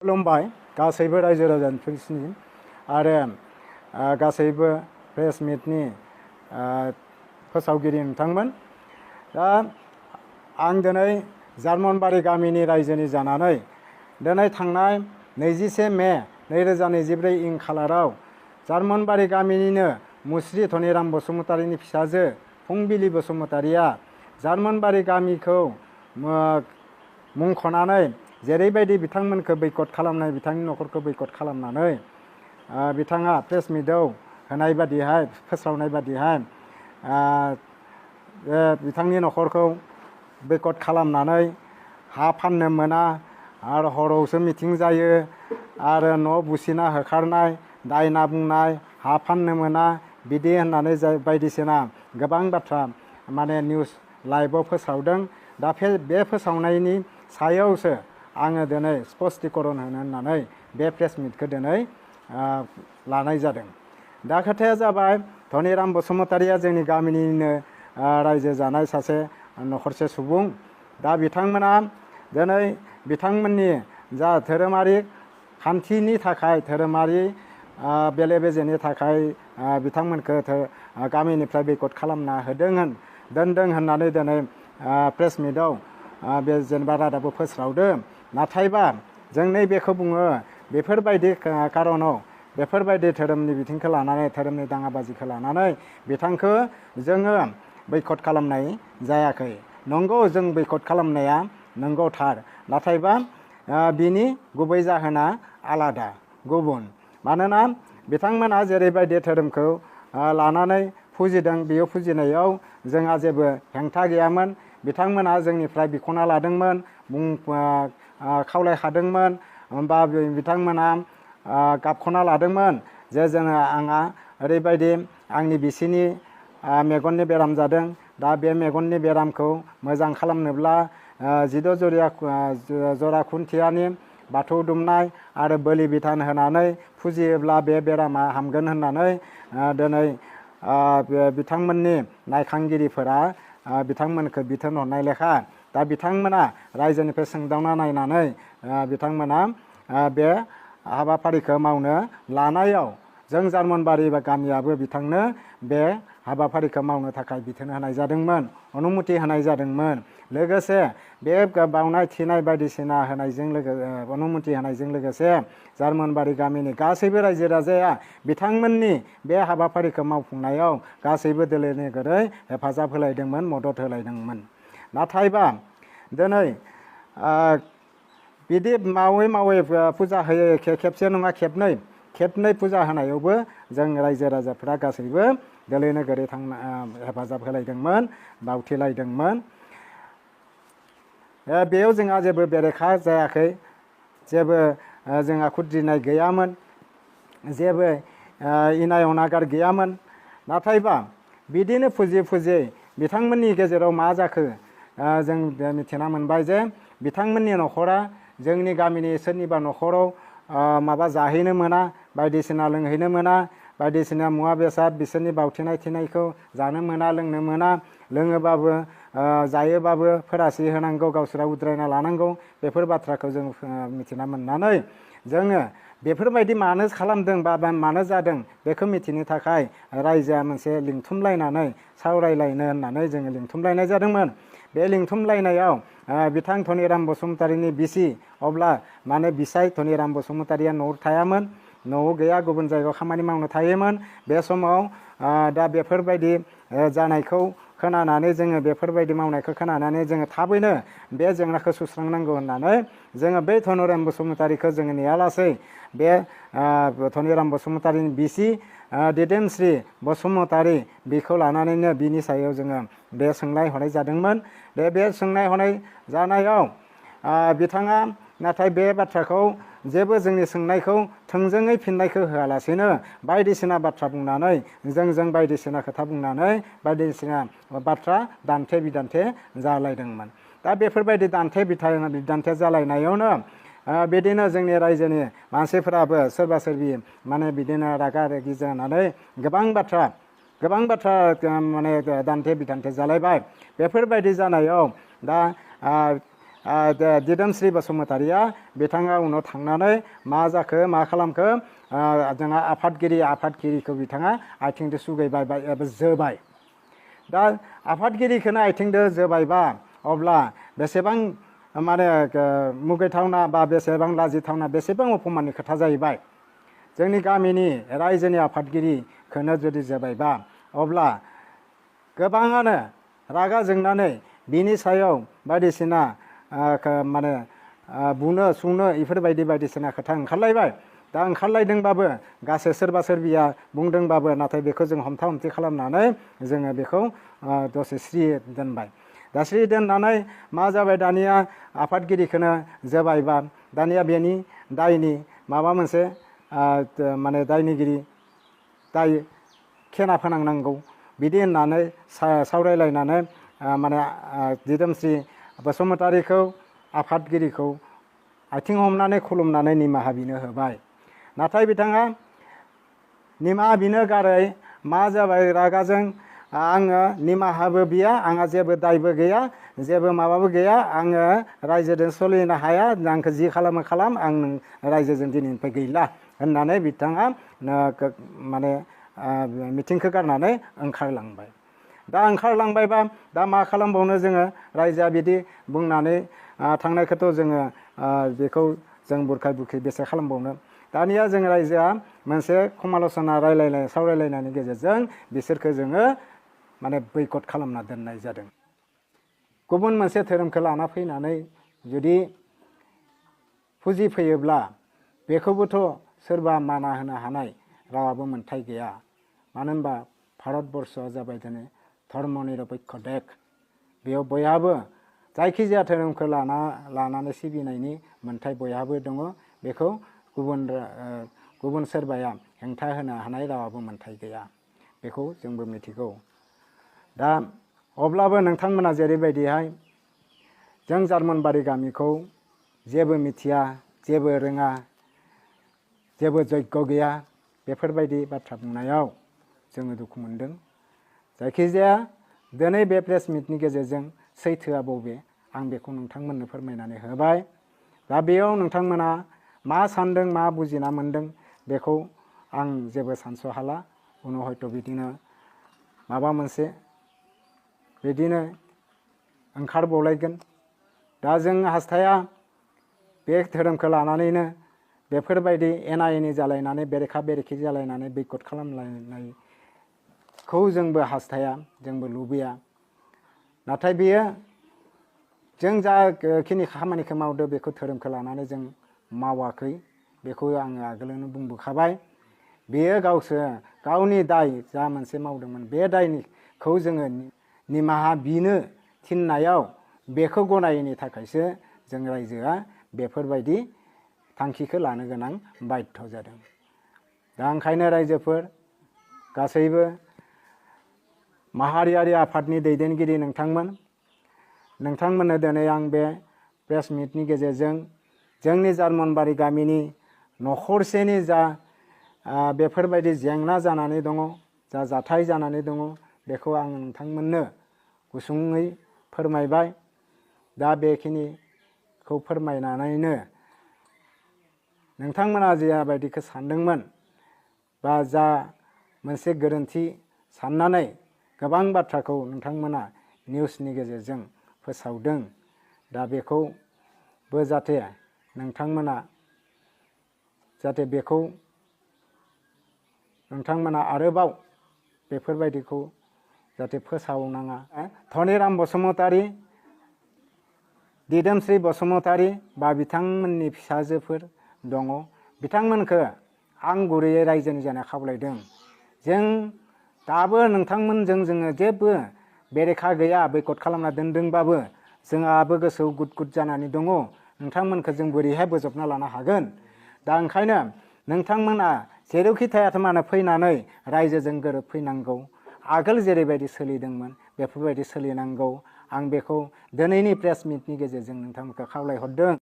खुलुमबाय गासैबो रायजो राजाफोरनि आरो गासैबो प्रेस मिटनि फोसावगिरि नोंथांमोन। दा आं दिनै जार्मनबारि गामिनि रायजोनि जानानै दिनै थांनाय 21 मे 2024 इं खालाराव जार्मनबारि गामिनिनो मुस्रि धनिराम बसुमतारीनि फिसाजो फुंबिलि बसुमतारीया जार्मनबारि गामिखौ मुंख'नानै जेरैबायदि बिथांमोनखौ बैकट खालामनाय, बिथांनि न'खरखौ बैकट खालामनानै बिथाङा प्रेस मिटआव होनाय बादिहाय फोसावनाय बादिहाय बिथांनि न'खरखौ बैकट खालामनानै हा फाननो मोना आरो हरावसो मिटिं जायो आरो न' बुसिना होखारनाय, दायना बुंनाय, हा फाननो मोना बिदि होननानै बायदिसिना गोबां बाथ्रा माने निउस लाइभआव फोसावदों। दा बे फोसावनायनि सायावसो आङो दिनै स्पष्टीकरण होनो होननानै बे प्रेस मिटखौ दिनै लानाय जादों। दा खोथाया जाबाय धनिराम बसुमतारीया जोंनि गामिनिनो रायजो जानाय सासे न'खरसे सुबुं। दा बिथांमोना दिनै बिथांमोननि जा धोरोमारि खान्थिनि थाखाय, धोरोमारि बेले बेजेनि थाखाय बिथांमोनखौ गामिनिफ्राय बैकट खालामना दोनदों होननानै दिनै प्रेस मिटआव बे जेनेबा रादाबखौ फोस्रावदों। नाथायबा जों नैबेखौ बुङो बेफोरबायदि कारनाव, बेफोरबायदि धोरोमनि बिथिंखौ लानानै, धोरोमनि दाङाबाजिखौ लानानै बिथांखौ जोङो बैकट खालामनाय जायाखै। नंगौ, जों बैकट खालामनाया नंगौ थार, नाथायबा बिनि गुबै जाहोना आलादा, गुबुन। मानोना बिथांमोना जेरैबायदि धोरोमखौ लानानै फुजिदों, बेयाव फुजिनायाव जोंहा जेबो हेंथा गैयामोन। बिथांमोना जोंनिफ्राय बिख'ना लादोंमोन, खावलायखादोंमोन, बा बिथांमोना गाबख'ना लादोंमोन जे आंहा ओरैबायदि आंनि बिसिनि मेगननि बेराम जादों। दा बे मेगननि बेरामखौ मोजां खालामनोब्ला 16 जरा खुन्थियानि बाथौ दुमनाय आरो बोलि बिधान होनानै फुजियोब्ला बे बेरामा हामगोन होननानै दिनै बिथांमोननि नायखांगिरिफोरा बिथांमोनखौ बिथोन हरनाय लेखा दा बिथांमोना रायजोनिफ्राय सोंदावना नायनानै बिथांमोना बे हाबाफारिखौ मावनो लानायाव जों जार्मनबारि गामियाबो बिथांनो बे हाबाफारिखौ मावनो थाखाय बिथोन होनाय जादोंमोन, अनुमति होनाय जादोंमोन। लोगोसे बे बावनाय थिनाय बायदिसिना होनायजों अनुमति होनायजों लोगोसे जार्मनबारि गामिनि गासैबो रायजो राजाया बिथांमोननि बे हाबाफारिखौ मावफुंनायाव गासैबो दोलो नोगोरै हेफाजाब होलायदोंमोन, मदद होलायदोंमोन। नाथायबा दिनै बिदि मावै फुजा होयो, खेबसे नङा खेबनै फुजा होनायावबो जों रायजो राजाफ्रा गासैबो दोलो नोगोरै हेफाजाब होलायदोंमोन, बावथिलायदोंमोन। बेयाव जोंहा जेबो बेरेखा जायाखै, जेबो जोंहा खुद्रिनाय गैयामोन, जेबो इनाय अनागार गैयामोन। नाथायबा बिदिनो फुजियै बिथांमोननि गेजेराव मा जाखो जों मिथिना मोनबाय जे बिथांमोननि न'खरा जोंनि गामिनि सोरनिबा न'खराव माबा जाहैनो मोना, बायदिसिना लोंहैनो मोना, बायदिसिना मुवा बेसाद बिसोरनि बावथिनाय थिनायखौ जानो मोना, लोंनो मोना, लोङोबाबो जायोबाबो फोरासि होनांगौ, गावसोरा उद्रायना लानांगौ। बेफोर बाथ्राखौ जों मिथिना मोननानै जोङो बेफोरबायदि मानो खालामदों बा मानो जादों बेखौ मिथिनो थाखाय रायजोआ मोनसे लिंथुमलायनानै सावरायलायनो होननानै जोङो लिंथुमलायनाय जादोंमोन। बे लिंथुमलायनायाव बिथां धनिराम बसुमतारीनि बिसि, अब्ला माने बिसाय धनिराम बसुमतारीया न'आव थायामोन, न'आव गैया, गुबुन जायगायाव खामानि मावनो थायोमोन। बे समाव दा बेफोरबायदि जानायखौ खोनानानै जोङो बेफोरबायदि मावनायखौ खोनानानै जोङो थाबैनो बे जेंनाखौ सुस्रांनांगौ होननानै जोङो बै धनिराम बसुमतारीखौ जोङो नेयालासै बे धनिराम बसुमतारीनि बिसि दिदोमस्रि बसुमतारी बेखौ लानानैनो बिनि सायाव जोङो बे सोंनाय हरनाय जादोंमोन। बे सोंनाय हरनाय जानायाव बिथाङा नाथाय बे बाथ्राखौ जेबो जोंनि सोंनायखौ थोंजोङै फिननायखौ होआलासेनो बायदिसिना बाथ्रा बुंनानै जों बायदिसिना खोथा बुंनानै बायदिसिना बाथ्रा दान्थे बिदान्थे जालायदोंमोन। दा बेफोरबायदि दान्थे बिदान्थे जालायनायावनो बिदिनो जोंनि रायजोनि मानसिफोराबो सोरबा सोरबि माने बिदिनो रागा रेगि जानानै गोबां बाथ्रा माने दान्थे बिदान्थे जालायबाय। बेफोरबायदि जानायाव दा दिदोमस्रि बसुमतारिया बिथाङा उनाव थांनानै मा जाखो मा खालामखो जोंहा आफादगिरिखौ बिथाङा आथिंजों सुगैबाय एबा जोबाय। दा आफादगिरिखौनो आथिंजों जोबायबा अब्ला बेसेबां माने मुगैथावना बा बेसेबां लाजिथावना बेसेबां अपमाननि खोथा जाहैबाय। जोंनि गामिनि रायजोनि आफादगिरिखौनो जुदि जोबायबा अब्ला गोबाङानो रागा जोंनानै बिनि सायाव बायदिसिना माने बुनो सुनो इफोरबायदि बायदिसिना खोथा ओंखारलायबाय। दा ओंखारलायदोंबाबो गासै सोरबा सोरबिया बुंदोंबाबो नाथाय बेखौ जों हमथा हमथि खालामनानै जोङो बेखौ दसे स्रि दोनबाय। दा स्रि दोननानै मा जाबाय दानिया आफादगिरिखौनो जोबायबा दानिया बेनि दायनि माबा मोनसे माने दायनिगिरि दाय खेना फोनांनांगौ बिदि होननानै सावरायलायनानै माने दिदोमस्रि बसुमतारिखौ आफादगिरिखौ आथिं हमनानै खुलुमनानै निमाहा बिनो होबाय। नाथाय बिथाङा निमाहा बिनो गारै मा जाबाय रागाजों आङो निमाहाबो बिया आंहा जेबो दायबो गैया जेबो माबाबो गैया आङो रायजोजों सोलिनो हाया आंखौ जि खालामो खालाम आं रायजोजों दिनैनिफ्राय गैला होननानै बिथाङा माने मिटिंखौ गारनानै ओंखारलांबाय। दा ओंखारलांबायबा दा मा खालामबावनो जोङो रायजोआ बिदि बुंनानै थांनायखौथ' जोङो बेखौ जों बुरखाय बुरखि बेसे खालामबावनो। दानिया जों रायजोआ मोनसे समाल'सना सावरायलायनायनि गेजेरजों बिसोरखौ जोङो माने बैकट खालामना दोननाय जादों। गुबुन मोनसे धोरोमखौ लाना फैनानै जुदि फुजिफैयोब्ला बेखौबोथ' सोरबा माना होनो हानाय रावाबो मोन्थाय गैया। मानो होनबा भारतबर्षआ जाबाय दिनै धर्म निरपेक्ष देश। बेयाव बयहाबो जायखिजाया धोरोमखौ लानानै सिबिनायनि मोन्थाय बयहाबो दङ। बेखौ गुबुन सोरबाया हेंथा होनो हानाय रावाबो मोन्थाय गैया। बेखौ जोंबो मिथिगौ। दा अब्लाबो नोंथांमोना जेरैबायदिहाय जों जार्मनबारि गामिखौ जेबो मिथिया जेबो रोङा जेबो जग्य गैया बेफोरबायदि बाथ्रा बुंनायाव जोङो दुखु मोनदों। जायखिजाया दिनै बे प्रेस मिटनि गेजेरजों सैथोआ बबे आं बेखौ नोंथांमोननो फोरमायनानै होबाय। दा बेयाव नोंथांमोना मा सान्दों मा बुजिना मोन्दों बेखौ आं जेबो सानस' हाला। उनाव हयथ' बिदिनो माबा मोनसे बिदिनो ओंखारबावलायगोन। दा जों हास्थाया बे धोरोमखौ लानानैनो बेफोरबायदि एना एनि जालायनानै बेरेखा बेरेखि जालायनानै बैकट खालामलायनायखौ जोंबो हास्थाया जोंबो लुबैया। नाथाय बेयो जों जाखिनि खामानिखौ मावदो बेखौ धोरोमखौ लानानै जों मावाखै बेखौ आङो आगोलावनो बुंबोखाबाय। बेयो गावनि दाय जा मोनसे मावदोंमोन बे दायखौ जोङो निमाहा बिनो थिननायाव बेखौ गनायैनि थाखायसो जों रायजोआ बेफोरबायदि थांखिखौ लानो गोनां बाध्य जादों। दा ओंखायनो रायजोफोर गासैबो माहारियारि आफादनि दैदेनगिरि नोंथांमोननो दिनै आं बे प्रेस मिटनि गेजेरजों जोंनि जार्मनबारि गामिनि नखरसेनि जा बेफोरबायदि जेंना जानानै दङ जा जाथाय जानानै दङ बेखौ आं नोंथांमोननो गुसुङै फोरमायबाय। दा बेखिनिखौ फोरमायनानैनो नोंथांमोना जाबायदिखौ सानदोंमोन बा जा मोनसे गोरोन्थि साननानै गोबां बाथ्राखौ नोंथांमोना निउसनि गेजेरजों फोसावदों। दा बेखौबो जाहाथे नोंथांमोना आरोबाव बेफोरबायदिखौ जाहाथे फोसावनाङा। धनिराम बसुमतारी दिदोमस्रि बसुमतारी बा बिथांमोननि फिसाजोफोर दङ बिथांमोनखौ आं गुरैयै रायजोनि जाना खावलायदों। जों दाबो नोंथांमोनजों जोङो जेबो बेरेखा गैया। बैकट खालामना दोनदोंबाबो जोंहाबो गोसोआव गुद गुद जानानै दङ। नोंथांमोनखौ जों बोरैहाय बोजबना लानो हागोन। दा ओंखायनो नोंथांमोना जेरावखि थायाथों मानो फैनानै रायजोजों गोरोबफैनांगौ। आगोल जेरैबायदि सोलिदोंमोन बेफोरबायदि सोलिनांगौ। आं बेखौ दिनैनि प्रेस मिटनि गेजेरजों नोंथांमोनखौ खावलायहरदों।